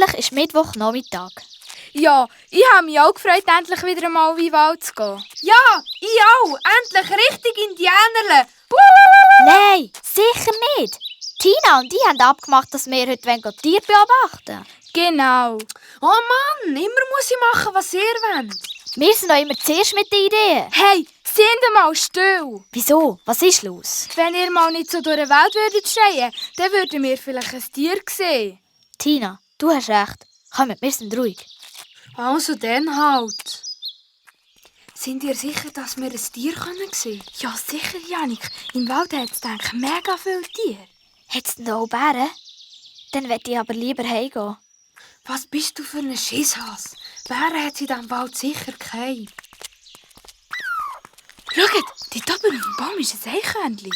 Endlich ist Mittwochnachmittag. Ja, ich habe mich auch gefreut, endlich wieder einmal in den Wald zu gehen. Ja, ich auch. Endlich richtig Indianerle. Nein, sicher nicht. Tina und ich haben abgemacht, dass wir heute Tiere beobachten. Genau. Oh Mann, immer muss ich machen, was ihr wollt. Wir sind auch immer zuerst mit den Ideen. Hey, sind mal still. Wieso? Was ist los? Wenn ihr mal nicht so durch die Welt würdet schreien, dann würden wir vielleicht ein Tier sehen. Tina, du hast recht. Kommt, wir sind ruhig. Also dann halt. Sind ihr sicher, dass wir ein Tier sehen können? Ja, sicher, Janik. Im Wald hat es, denke ich, mega viele Tiere. Hat es denn da auch Bären? Dann möchte ich aber lieber heimgehen. Was bist du für ein Schisshas? Bären hat es in diesem Wald sicher keine. Schaut, dort oben auf dem Baum ist ein Eichhörnchen.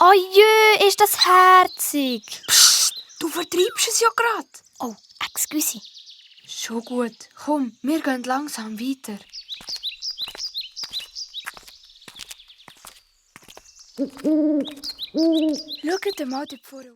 Oh jö, ist das herzig. Psst, du vertreibst es ja gerade. Oh, excuse. Schon gut. Komm, wir gehen langsam weiter. Schaut mal dort vorne.